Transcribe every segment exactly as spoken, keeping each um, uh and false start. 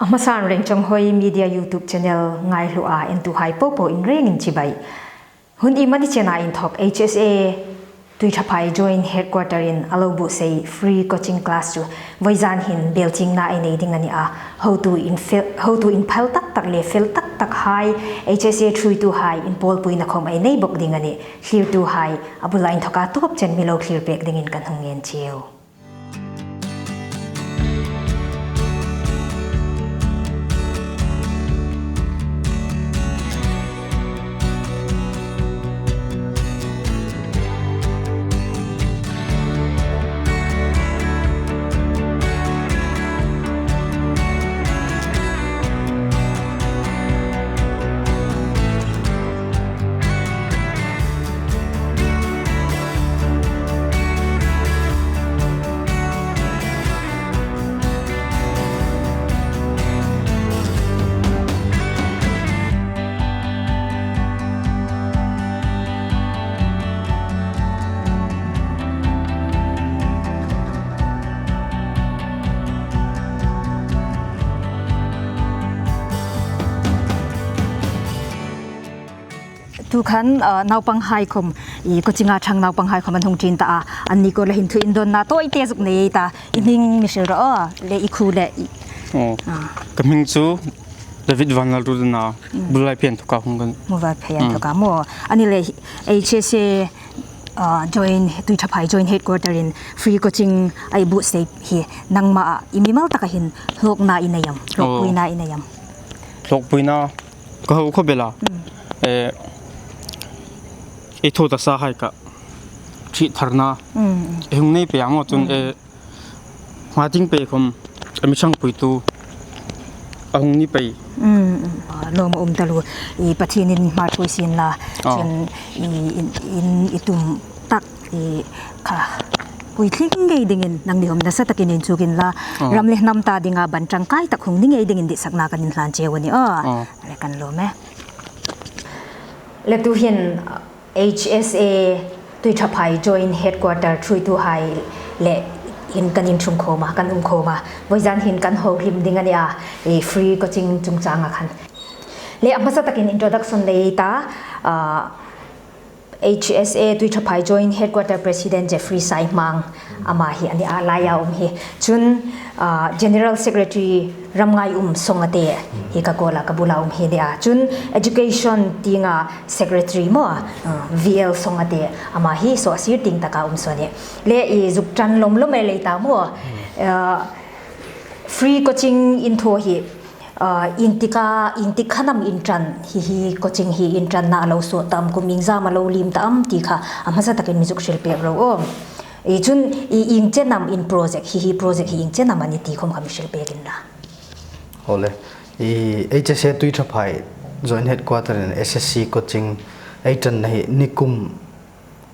A hmasan Rengchawng Hoi Media YouTube channel ngaithlata entuhai popo in rengin chibai. Hun iemani chena inthok H S A Tuithaphai Joint Headquarter in a lo buotsai free coaching class chu vawizan hin belchiengna ei nei ding a ni a. Hotu in fel, hotu inphal tak tak le fel tak tak hai H S A ṭhuoituhai inpawlpuina khawm ei nei bawk ding a nih. Thlirtuhai a bula inthoka tawp chen mi lo thlir pek dingin kan hung ngen cheu. Tu khan, ah, naupanghai khawm, i coaching-a ṭhang naupanghai khawm an hung ṭin ta a, anni kuoma hin thu indawnna tawite zuk nei ta, i hming mi hril rawh aw, le i khuo le i. Aw. Ah. Ka hming chu David Vanlalruot a na, mm, Mualphei inthoka hung ka nih. Mualphei inthoka maw. Ani le H S A, ah, Joint, Tuithaphai Joint Headquarter in free coaching ei buotsai hi nangmaa i mimal taka hin hlawkna i nei am, hlawkpuina i nei am? Hlawkpuina ka hau khawp el a. Mm. Eh, ei thaw ta sahai kha ṭhit tharna. Mm. Ei hung nei pei a maw chun, mm, eh, hma tieng pei khawm a mi ṭhangpuitu a hung ni pei. Mm, mm. Ah, lawm a um taluo. I Pathienin hma ṭhuoi sien la. Ah. Chun i in, in i tum tak i kha puitling ngei dingin nangni khawm nasa takin inchukin la. Ah. Ram le hnam ta dinga ban ṭangkai tak hung ni ngei dingin ditsakna kan inhlan cheu a nih aw. Ah. Le kan lawm e. Le tuhin H S A Tuithaphai Joint Headquarter ṭhuoituhai le in kan inṭhung khawm a, kan um khawm a. Vawizan hin kan hohlim ding a nih a, i free coaching chungchanga khan. Le a hmasa takin introduction nei ta, ah, H S A Tuithaphai Joint Headquarter President Jeffrey Saihmang, ama hi a nih a, laia um hi. Chun, ah, General Secretary Ramngaium Songate hi ka kuoma, ka bula um hi a nih a. Chun Education tienga Secretary maw, ah, V L Songate, ama hi saw a sir tieng taka um suo a nih. Le i zuk ṭan lawm lawm el ei ta maw. Ah, free coaching in thaw hi, ah, iengtik a, iengtik khan am in ṭan, hi hi coaching hi in ṭanna a lo suok ta am, kum iengzam a lo liem ta am ti kha a hmasa takin mi zuk hril pek ro aw. I chun i ieng chen am in project, hi hi project hi ieng chen am a nih ti khawm kha mi hril pek inla. Aw le, i H S A Tuithaphai Joint Headquarter in S S C coaching ei ṭanna hi nikum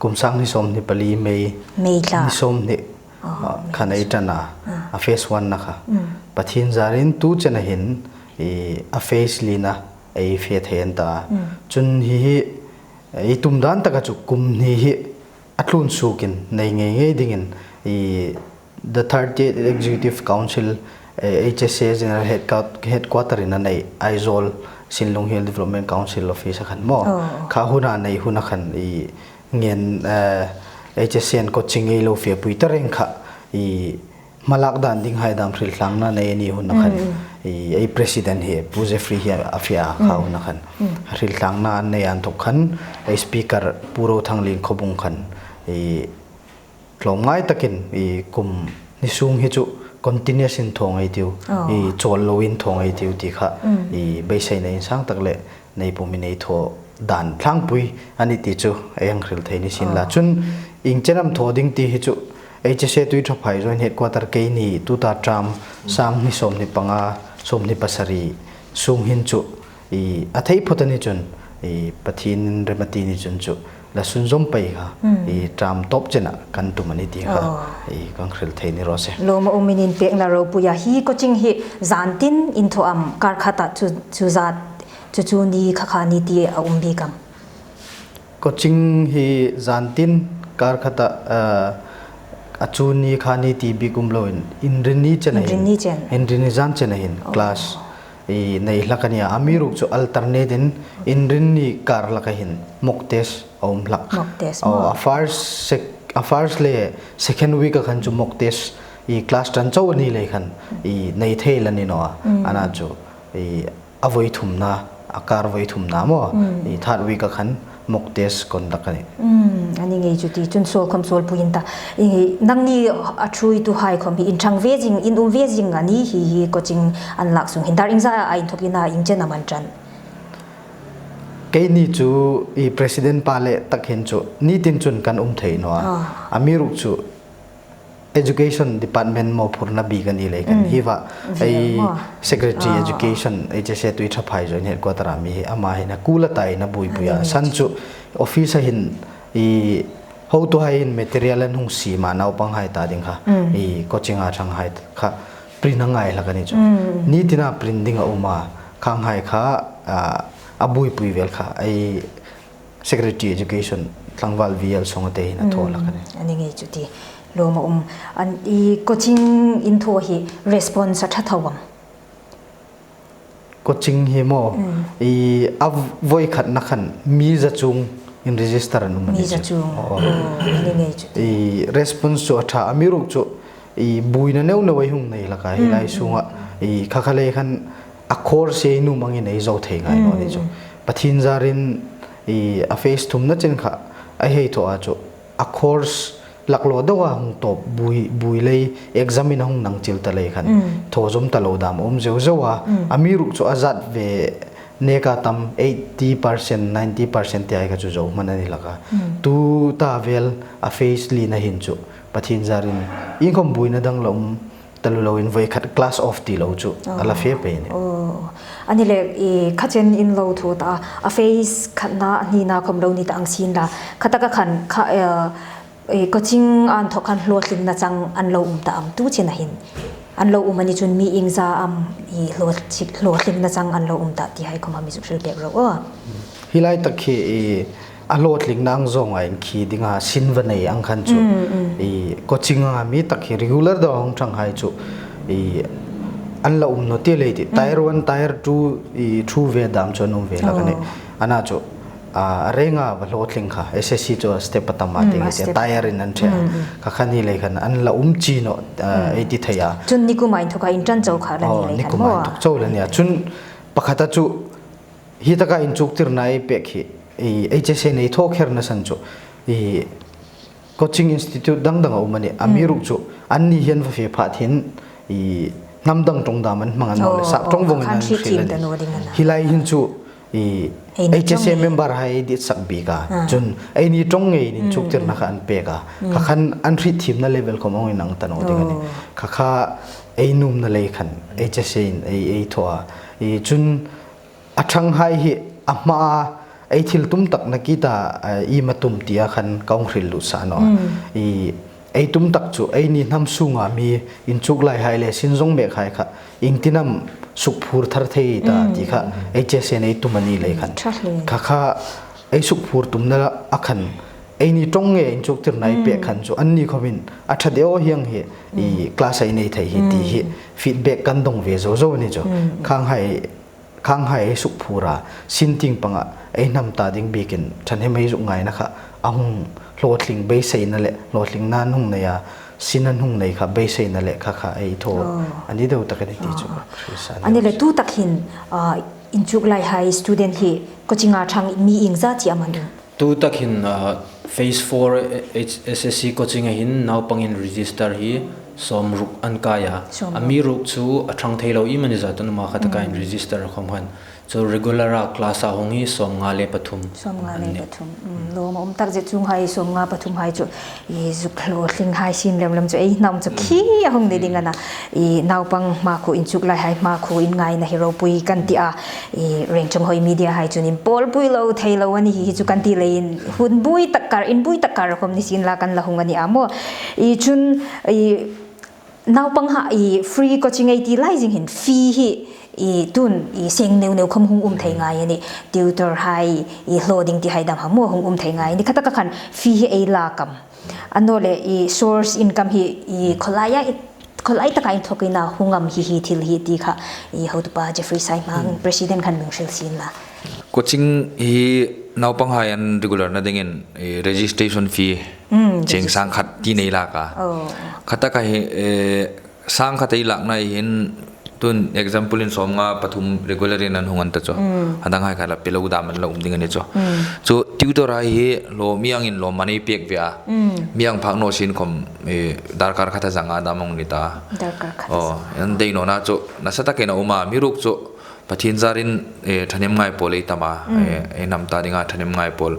kum sang hni sawmhni pali May, May thla, ni sawmhni, ah, khan ei ṭan a, ah, a phase one-na kha. Mm. Pathien zarin tu chena hin i a phase lina ei fe thei an ta. Mm. Chun hi hi i tum dan taka chu kum hni hi a tlun suokin nei ngei ngei dingin i the thirty-eighth Executive Council, eh, H S A General Headquart-, Headquarter-in a nei Aizawl Sinlung Hill Development Council Office-a khan maw. Oh, oh. Kha huna nei huna khan i ngen, eh, H S A-in coaching ei lo fepui ta reng kha i hmalak dan dinghai dam hrilthlangna nei a ni huna khan, mm, i, ei president hi Pu Jeffrey hi a fe a, kha, mm, huna khan. Mm. Hrilthlangna an nei inthok khan ei speaker Pu Rothangling Khawbung khan i tlawmngai takin i kum hni sung hi chu continuous in thaw ngei ei tiu, oh, i chawl loin thaw ngei ei tiu ti kha, mm, i beiseina insang tak le nei pum in ei thaw dan thlangpui a nih ti chu ei hang hril thei ni sien la. Oh. Chun ieng chen am thaw ding ti hi chu H S A Tuithaphai Joint Headquarter keini tuta term, mm, sang hni sawmhni panga, sawmhni pasari sung hin chu i a thei phawt a ni chun, i Pathienin rem a ti ni chun chu la sunzawm pei kha, hmm, i term tawp chena kan tum a nih ti kha, oh, i kan hril thei ni raw se. Lawm a um, in inpekna ropui a, hi coaching hi zan tin in thaw am, kar khata chu, chu zat, chu chu ni kha kha ni ti a um bik am? Coaching hi zan tin kar khata, ah, A chu ni kha ni ti bik um loin, Inrinni chena hin. Inrinni chen. Inrinni zan chena hin, oh, class i nei hlak a nih a. Amiruokchu alternate-in Inrinni kar laka hin mock test a um hlak. Mock test, oh, maw? A first sec-, a first le second week-a khan chu mock test i class ṭan chau a ni lei khan i nei thei el a ni naw a. Mm. Ana chu i a voi thumna, a kar voi thumna maw? Mm. I third week-a khan mock test conduct a nih. Mm, a ni ngei chu ti chun suol khawm suol pui in ta. I, nangni a ṭhuoituhai khawm hi in ṭhang ve zing, in um ve zing a ni hi, hi coaching an lak sung hin. Dar iengzat a inthawkin a ieng chen am an ṭan? Keini chu i president pa le tak hin chu ni tin chun kan um thei naw a. Ah. Amiruokchu Education Department mawphurna bik a ni lei khan. Mm. Hi va, hi ei maw? Secretary, ah, Education, H S A Tuiṭhaphai Joint Headquarter-a mi hi, ama hin a kul a ta in a buoipui a. A ni ngei chu. San chu office-a hin i hotuhai hin material an hung siem a, naupanghai ta ding kha. Mm. I coaching-a ṭhanghai kha print a ngai hlak a ni chu. Mm. Ni tina print ding a um a, khanghai kha, ah, a buoipui vel kha. Ei Secretary Education tlangval V L Sawngate hin a thaw hlak a nih. Mm, a ni ngei chu ti. Lawm a um. An i coaching in thaw hi response a ṭha tho am? Coaching hi maw, mm, i a voi khatna khan mi za chung in register an um a ni chu. Mi za chung. Oh. Oh, a ni ngei chu ti. I response chu a ṭha, amiruokchu i buoina neu neu ei hung nei hlak a, hi lai sunga, mm, i kha kha lei khan a course ei nuom angin ei zo thei ngai naw ni chu. Mm. Pathien zarin i a phase thumna chen kha ei hei thaw a chu a course laklaw deuha hung tawp buoi, buoi lei exam-in a hung nang chil ta lei khan, mm, thaw zawm ta lo dam a um zeu zeu a. Mm. Amiruokchu a zat ve neka tam eighty percent, ninety percent ti hai kha chu zo hman a ni hlak a. Mm. Tuta vel a phase lina hin chu Pathien zarin iengkhawm buoina dang la um taluo loin voi khat class off ti lo chu a la fe pei a nih. Oh. A ni le, i, kha chen in lo thaw ta a, a phase khatna, hnina khawm lo ni ta ang sien la. Kha taka khan kha, eh, i, coaching a inthawk khan hlawtlingna chang an lo um ta am tu chena hin? An lo um a ni chun mi iengza am i hlawt-, hlawtlingna chang an lo um ta ti hai khawm a mi zuk hril pek ro aw. Hi lai tak hi, i, a hlawtlingna ang zawnga in khi dinga sin va nei ang khan chu, mm, mm, i, coaching-a mi tak hi regular deuha hung ṭhanghai chu, i, an la um naw ti lei ti. Mm. Tier one, tier two, i, ṭhu ve dam chu an um ve hlak a nih. Oh. Ana chu, a, a renga va hlawtling kha, S S C chu a step a tam a, mm, ti a ngai ti, step. Tier-in an ṭhe a. Mm, mm. Kha kha ni lei khan an la um chi naw, a, mm, ei ti thei a. Chun nikuma inthawka in ṭan chau kha la ni, oh, lei khan nikuma maw? Inthawk chau la ni a. Chun pakhata chu, hi taka inchuktirna ei pek hi, i, H S A-in ei thaw kherna san chu, i, coaching institute dang dang a um a nih. Mm. Amiruokchu anni hi an va fe phat hin, i, hnam dang ṭawng dam an hmang a ni naw le, oh, sap ṭawng, oh, vawng in an hril a nih. Hi lai hin chu, i, ei ni ṭawng, H S A member hai ditsak bik a. Ah. Chun ei ni ṭawng ngeiin inchuktirna kha an pek a. Mm. Kha khan an hriet thiemna level khawm a hung inang ta naw ding a nih. Oh. Kha kha ei nuomna lei khan H S A-in ei, ei thaw a. I, chun a ṭhanghai hi a hmaa ei thil tum tak nakie ta, eh, iem a tum tia khan ka hung hril lut sa naw a. Mm. I, ei tum tak chu eini hnam sunga mi inchuklaihai le sin zawng mekhai kha iengtin am sukphur thar thei ta, mm, ti kha H S A-in ei tum a ni lei khan. Ṭha hle. Kha kha ei sukphur tumna a khan eini ṭawng nge inchuktirna ei pek khan chu anni khawmin a ṭha deu hieng hi, i, mm, class ei nei thei hi ti hi, mm, feedback kan dawng ve zo zo a ni chu. Mm. Khanghai khanghai ei sukphur a, sin tieng panga ei hnam ta ding bikin ṭhahnem ei zuk ngaina kha a hung hlawtling beiseina le hlawtlingna an hung nei a, sin an hung nei kha beiseina le kha kha ei thaw, oh, a ni deu tak a ni ti chu, oh, ka hril sa a ni le chu. Tu tak hin, ah, inchuklaihai student hi coaching-a ṭhang mi iengza chi am an um? Tu tak hin, ah, phase four H-, S S C coaching-a hin naupangin register hi sawmruk an kai a. Sawmruk. Amiruokchu a ṭhang thei lo iemani zat an um a, kha taka hin, mm, register khawm khan. Chu regular-a class-a hung hi sawmnga le pathum. Sawmnga le pathum. Mm, lawm a um tak zet, chuonghai sawmnga pathum hai chu i zuk hlawtling hai sien lem lem chu ei hnam chu khi a hung ni ding a na. I naupang hmakhuo, inchuklaihai hmakhuo inngaina hi ropui kan ti a. I Rengchawnghawi Media hai chun inpawlpui lo thei lo a ni hi, hi chu kan ti leiin hun buoi tak kar, inbuoi tak kar khawm ni sien la kan la hung a ni a maw. I chun i naupanghai free coaching ei ti lai zing hin fee hi i tun i seng neu neu khawm hung um thei ngai a nih. Tutor hai i hlaw ding ti hai dam kha maw hung um thei ngai a nih. Kha taka khan fee hi ei lak am? Annawleh i source income hi i khawlaia i, khawlai taka inthokin a hung am hi hi thil hi ti kha i hotupa Jeffrey Saimang, President khan mi hril sien la. Coaching hi naupanghai an regular na dingin i registration fee cheng sang khat ti nei lak a. Oh. Khataka hi, eh, sang khat ei lakna hin tun example in sawmnga pathum regular in an hung an ta chu. A danghai kha la pe lo dam an la um ding a ni chu. Chu tutor hai hi lo mi angin lo man ei pek ve a. Mi ang phak naw sien khom, eh, darkar khat a zanga dam ang ni ta. Darkar khat a zanga. Oh, an dei nawna chu nasa takin a um a, mi ruk chu Pathien zarin, eh, thahnem ngai pawl ei tam a, eh, ei hnam ta dinga thahnem ngai pawl.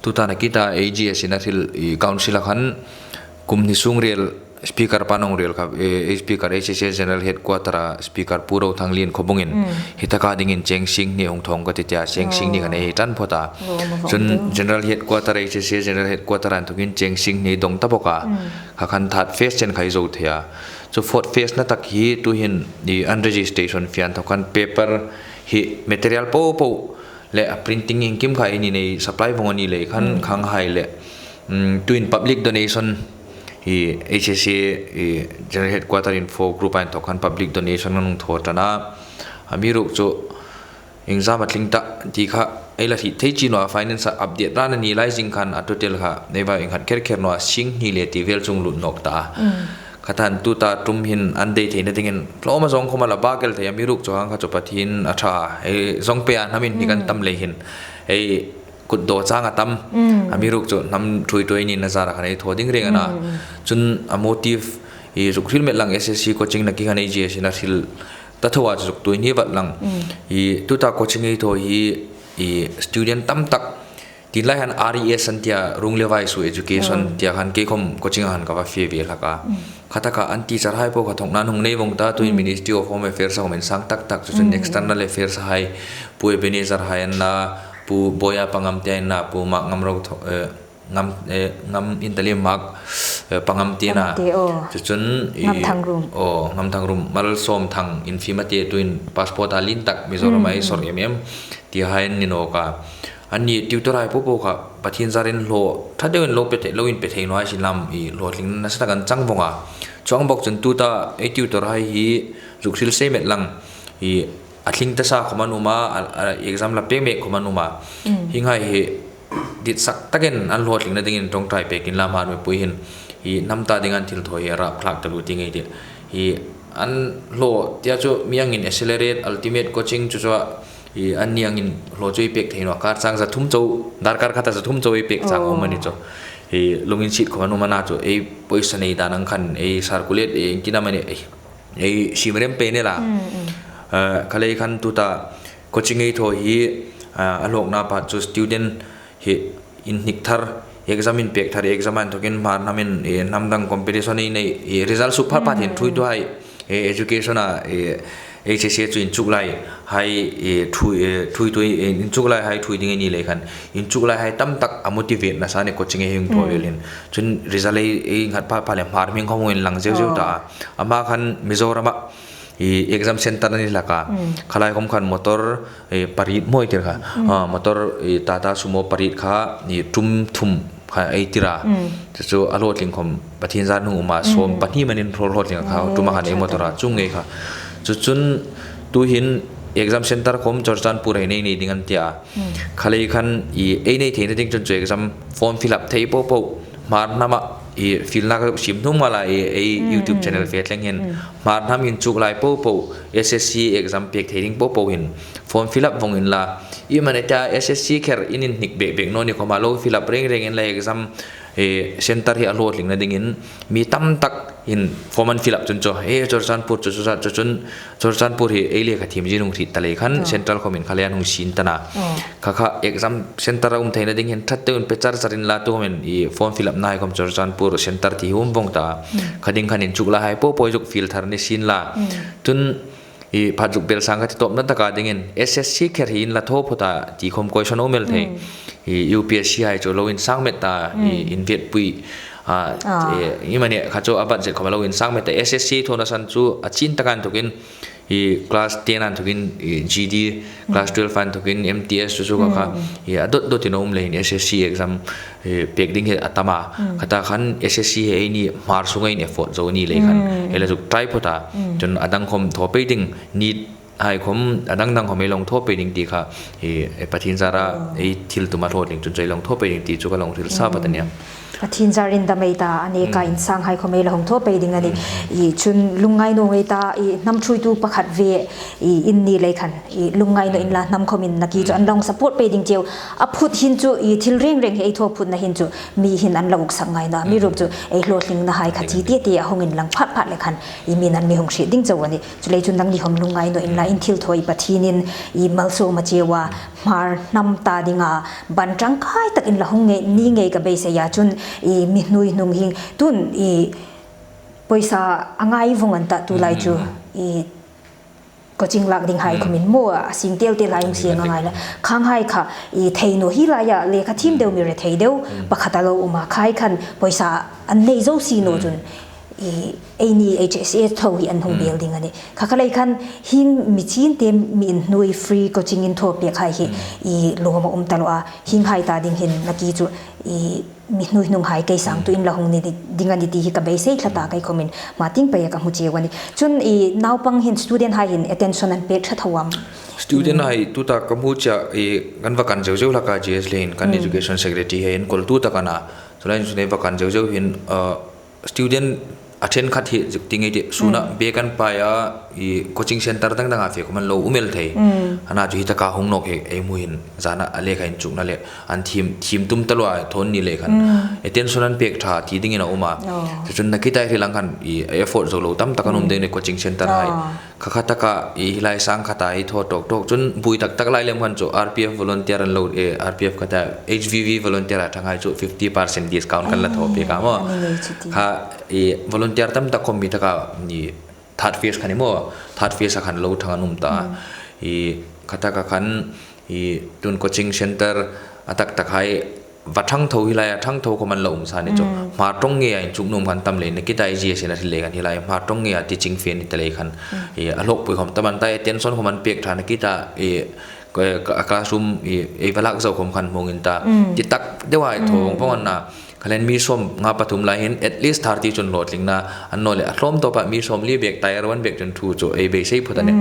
Tuta nakita A G S in a hril i council a khan kum hni sung rel speaker pa nong rel kha, eh, speaker H S A General Headquarter a speaker Pu Rothanglien khawbungin hi taka dingin cheng sing hni hung thawng ka ti tia, cheng sing hni khan ei tan phawt a. Chun General Headquarter, H S A General Headquarter a inthokin cheng sing hni dong ta bawk a. Kha khan third phase chen kha ei zo thei a. Chu fourth phase na tak hi tuhin i an registration fee an thaw khan paper hi material po po le a printing inkim kha ei ni nei supply vong a ni lei khan khang hai le, mm, tuin public donation hi H S A i General Headquarter in four group a inthokin khan public donation an thaw tan a. A mi ruk chu exam a tling ta ti kha ei la hriet thei chi naw a, finance a update ran a ni lai zing khan a total kha nei va inhat kher kher naw a, sing hni le ti vel chuong lut nawk ta a. Kha than tuta tum hin an dei theina dingin tlawma zawng khoma la bak el thei a, mi ruk chu hang kha chu Pathien a ṭha a, ei zawng pe a hnamin hni kan tam lei hin ei kut daw chang a tam. A mi ruk chu hnam ṭhuoi ṭhuoi ni na zara khan ei thaw ding reng a na. Chun a motive i zuk hril met lang S S C coaching naki khan A G S in a hril ta thaw a chu zuk tuin hi vat lang. I tuta coaching ei thaw hi i student tam tak tin lai han R E S an tia, rung le vai suo education tia khan kei khom coaching a han ka va fe ve hlak a. Kha taka an teacher hai po kha thawkna hung nei vong ta, tuin Ministry of Home Affairs a hawm insang tak tak chu chun external affairs hai, Pu Ebenezer hai an na, Pu Boya Pangam te an na, Pu Mak Ngam Ro tho, eh, Ngam, eh, Ngam Intalim Mak, eh, Pangam te na. Chu chun i Ngam Thangrum. Oh, Ngam Thangrum, Malsawm Thang, Infima te tuin passport a lien tak Mizoram a ei sawr em em ti hai an ni nawk a. An ni tutor hai po po kha Pathien zarin hlaw ṭha deuin lo pe thei, lo in pe thei naw hai sin lam i hlawtling nasa tak an chang vong a. Chuong bawk chun tuta ei tutor hai hi zuk hril sei met lang i a tling ta sa khom an um a, a, a exam la pek mek khom an um a. Hi ngai hi ditsak takin an hlawtlingna dingin ṭawngṭai pekin la hmar mipui hin hi hnam ta ding an thil thaw hi a rap thlak ta lu ti ngei ti. Hi an hlaw tia chu mi angin accelerate, ultimate coaching chu chu a, hi an ni angin hlaw chu ei pek thei naw a, kar chang za thum chau, darkar khata za thum chau ei pek chang um a ni chu. Hi lunginsiet khom an um a na chu, ei poisa nei dan ang khan ei circulate, ei engtin am a ni, ei ei sim rem pei ni la. Eh, kha lei khan tuta coaching ei thaw hi, ah, a hlawkna pa chu student hi inhnik thar, exam inpek thar, exam a inthokin hmar hnamin, eh, hnam dang competition ei nei, eh, result suk phat phat hin ṭhuoituhai, eh, education a, eh, H S A chu inchuk lai hai, eh, ṭhuoi, eh, ṭhuoitu, eh, inchuk lai hai ṭhuoi ding a ni lei khan inchuk lai hai tam tak a motivate nasa ni coaching ei hung thaw el hin. Chun result ei, ei nghat pha pha le hmar hming khom hung inlang zeu zeu ta a. Ama khan Mizoram a i exam center a ni hlak a. Kha lai khom khan motor, eh, pariet mawi tir kha. Ah, motor, eh, Tata Sumo pariet kha, i tum thum kha ei tir a. Chu chu a hlawtling khom Pathien zar hung um a, sawm pahni manin hlaw hlawtling kha, tuma khan ei motor a chung ngei kha. Chu chun tuhin exam center khom Churachandpur ei nei nei ding an ti a. Kha lei khan i ei nei theina ding chun chu exam form fill up thei po po. Hmar hnama i fill na ka sim hnung mala i ei YouTube channel fe thleng hin. Hmar hnam inchuk lai po po, S S C exam pek thei ding po po hin form fill up vong inla. I mani ta S S C kher in inhnik bek bek naw ni khoma lo fill up reng reng inla exam, eh, center hi a hlawtlingna dingin mi tam tak in form an fill up chun chu, eh, Churachandpur chu chu chu chun Churachandpur hi ei lekha thiem zin hung hriet ta lei khan central khomin kha lei an hung sin ta na. Kha kha exam center a um theina ding hin ṭha deuin pe char char inla tu khomin i form fill up na hai khom Churachandpur center ti hi um vong ta. Kha ding khan inchuk lai hai po po zuk fill thar ni sien la. Tun i phat zuk bel sang kha ti tawpna taka dingin S S C kher hi inla thaw phawt a ti khom question a um el thei. I U P S C hai chu lo insang met ta, i invietpui, a, i mani kha chu a budget khom a lo insang met ta. S S C thawna san chu a chin taka inthokin I class ten a inthokin, i G D, class twelve a inthokin M T S chu chu kha, i a dot dot in a um leiin S S C exam, i pek ding hi a tam a. Khata khan S S C hi eini Hmar sunga in effort zo ni lei khan. Ei la zuk try phawt a. Chun a dang khom thaw pei ding, NEET hai khom, a dang dang khom ei lo thaw pei ding ti kha, i, i Pathien zara, i thil tum a hlawtling chun chu ei lo thaw pei ding ti chu ka lo hril sa vat a nih. Pathien zarin dam ei ta, a neka insang hai khom ei la hung thaw pei ding a nih. I chun lungngai naw ei ta, i hnam ṭhuoitu pakhat ve, i in ni lei khan, i lungngai naw inla hnam khom in nakie chu an lo support pei ding cheu. A phut hin chu, i thil reng reng hi ei thaw phutna hin chu mi hin an lo uksak ngai naw. Amiruokchu ei hlawtlingna hai kha chi ti ti a hung inlang phat phat lei khan, i mi'n an mi hung hriet ding chau a nih. Chuleiin chun nangni khom lungngai naw inla in thil thaw hi Pathienin i malsawm a cheu a, Hmar hnam ta dinga ban ṭangkai takin la hung ngei ni ngei ka beisei a, chun i mi hnuhnung hi tun i pawisa a ngai vawng an ta tulai chu i coaching lak ding hai khom in maw a sing tel tel hai hung sieng a ngai la. Khang hai kha i thei naw hi laia lekha thiem deu mi rethei deu pakhat a lo um a, khai khan pawisa an nei zo si naw chun i eini H S A thaw hi an hung bel ding a nih. Kha kha lei khan hieng mi chinte mi in hnui free coaching in thaw pek hai hi i lawm a um ta lo a, hieng hai ta ding hin nakie chu i mi hnuhnung hai kei sangtu in la hung ni di-, ding a nih ti hi ka beisei tlat a, kei khom in hma tieng peia ka hmu cheu a nih. Chun i naupang hin student hai hin attention an pek ṭha tho am? Student hai tuta ka hmu chea i kan va kan zeu zeu hlak a, G S le hin kan education secretary hai enkawltu tak a na. Chulaiin chun ei va kan zeu zeu hin, uh, student a ṭhenkhat hi zuk ti ngei ti, suna bek an pai a, i coaching center dang danga fe khom an lo um el thei. Ana chu hi taka hung nawk hi ei hmu hin zana a lekha inchukna le an thiem, thiem tum ta lua thaw ni lei khan. Attention an pek ṭha ti dingin a um a. Chu chun nakie ta hi lang khan i effort zo lo tam tak an um ding a nih coaching center hai. Kha kha taka i hi lai sang kha ta i thaw tawk tawk chun bui tak tak lai lem khan chu R P F volunteer an lo, eh, R P F kha ta H V V volunteer a ṭhang hai chu fifty percent discount kan la thaw pek a maw. Kha i volunteer tam tak khom mi taka i third phase kha ni maw, third phase a khan lo ṭhang an um ta. I kha taka khan i tun coaching center a tak tak hai va ṭhang tho hi laia ṭhang tho khom an lo um sa ni chu. Hmar ṭawng ngeia inchuk nuom khan tam lei, nakie ta i G S in a hril lei khan hi lai Hmar ṭawng ngeia teaching fe ni ta lei khan, i a hlawkpui khom tam an ta, attention khom an pek ṭha, nakie ta i, ka, ka, a classroom i, i va lak zo khom khan hmang in ta. Ti tak deu hai thaw vawng vawng an na. Kha lei mi sawmnga pathum lai hin at least thirty chun hlawtlingna an naw le, a hlawm tawpa mi sawmli bek, tier one bek chun thu chu ei beisei phawt a nih.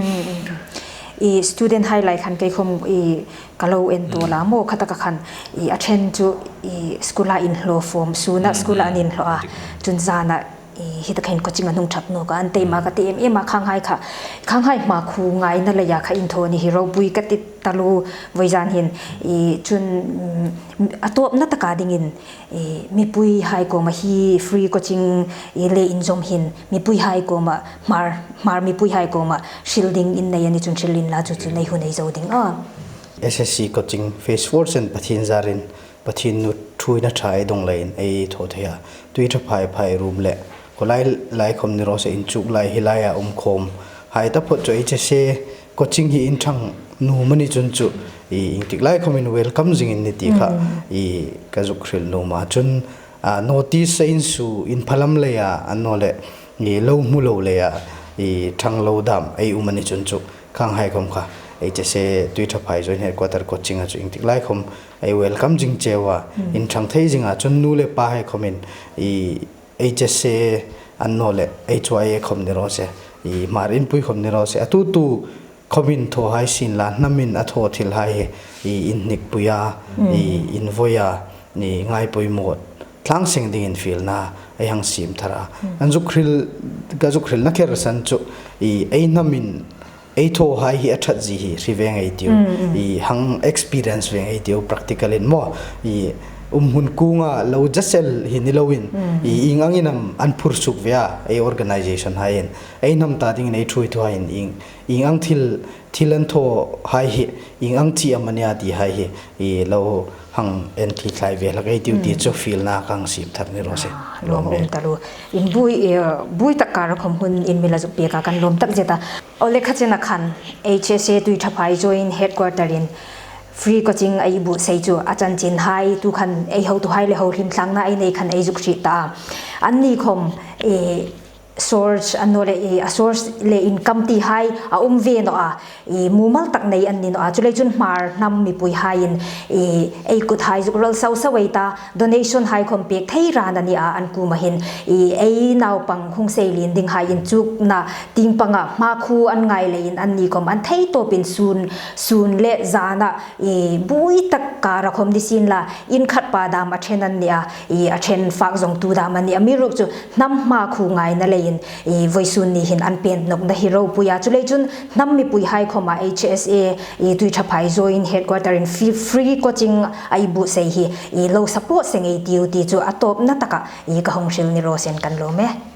I student hai lai khan kei khom i ka lo en tawk a maw, kha taka khan i a ṭhen chu i school-a inhlaw form, suna school-a an inhlaw a, chun zana i hi taka hin coaching an hung ṭhak nawk a, an taima ka ti em em a, khang hai kha, khang hai hma khu ngaina leia kha in thaw ni hi ropui ka ti taluo, vawizan hin i chun, mm, a tawpna taka dingin i mipui hai kuoma hi free coaching i le inzawm hin mipui hai kuoma Hmar, Hmar mipui hai kuoma hril ding in nei a ni chun hril inla chu chu nei hun ei zo ding a. S S C coaching phase four chen Pathien zarin, Pathien nu ṭhuoina ṭha ei dawng leiin ei thaw thei a. Tuiṭhaphai phai rum le khawlai lai khom ni raw se, inchuk lai hi laia um khom hai taphot chu H S A coaching hi in ṭhang nuom a ni chun chu i iengtik lai khom in welcome zing in ni ti kha i ka zuk hril nuom a. Chun, a, notice a insuo, inphalam leia an naw le i lo hmu lo leia i ṭhang lo dam ei um a ni chun chu khang hai khom kha H S A Tuiṭhaphai Joint Headquarter coaching-a chu iengtik lai khom ei welcome zing cheu a, in ṭhang thei zing a. Chun nu le pa hai khom in i H S A an naw le H Y A khom ni raw se, i Hmar Inpui khom ni raw se, a tu tu khom in thaw hai sien la, hnamin a thaw thil hai hi i inhnipui a, i invoi a, i ngai poimaw tlang seng dingin fielna ei hang siem thar a. An zuk hril, ka zuk hrilna kher san chu i ei hnamin ei thaw hai hi a ṭhat zie hi hre ve ngei ei tiu, i hang experience ve ngei ei tiu practical-in maw, i um hun kuonga lo zasel hi ni loin, i ieng angin am an phur suk ve a, ei organization haiin ei hnam ta dingin ei ṭhuoitu haiin ieng, ieng ang thil, thil an thaw hai hi ieng ang chi am a nia ti hai hi i lo hang entirthlai ve hlak ei tiu ti chu fielna ka hang siem thar ni raw se. Lawm um taluo. In bui, eh, bui tak kara khom hun in mi la zuk pek a kan lawm tak zet a. Aw le, kha chena khan H S A Tuiṭhaphai Joint Headquarter-in free coaching ei buotsai chu a chanchin hai, tu khan ei hotuhai le hohlim thlangna ei nei khan ei zuk hriet ta a. Anni khom, eh, source annawleh, eh, a source le income ti hai a um ve naw a, eh, mumal tak nei an ni naw a. Chuleiin chun Hmar hnam mipui haiin, eh, ei kut hai zuk ral sau sau ei ta, donation hai khawm pek thei ran a ni a, an kuoma hin, eh, ei naupang hung seilien ding hai inchukna tieng panga hmakhuo an ngai leiin anni khawm an thei tawpin sun, sun le zana, eh, buoi tak kara khawm ni sien la, in khat pa dam a ṭhen an ni a, eh, a ṭhen fak zawngtu dam an ni a. Amiruokchu hnam hmakhuo ngaina leiin, eh, voisun ni hin an pên nawkna hi ropui a. Chuleiin chun hnam mipui hai khawma H S A, eh, Tuiṭhaphai Joint Headquarter-in free, free coaching a buotsai hi, eh, lo support seng ei tiu ti chu a tawpna taka, eh, ka hung hril ni raw sen kan lawm e.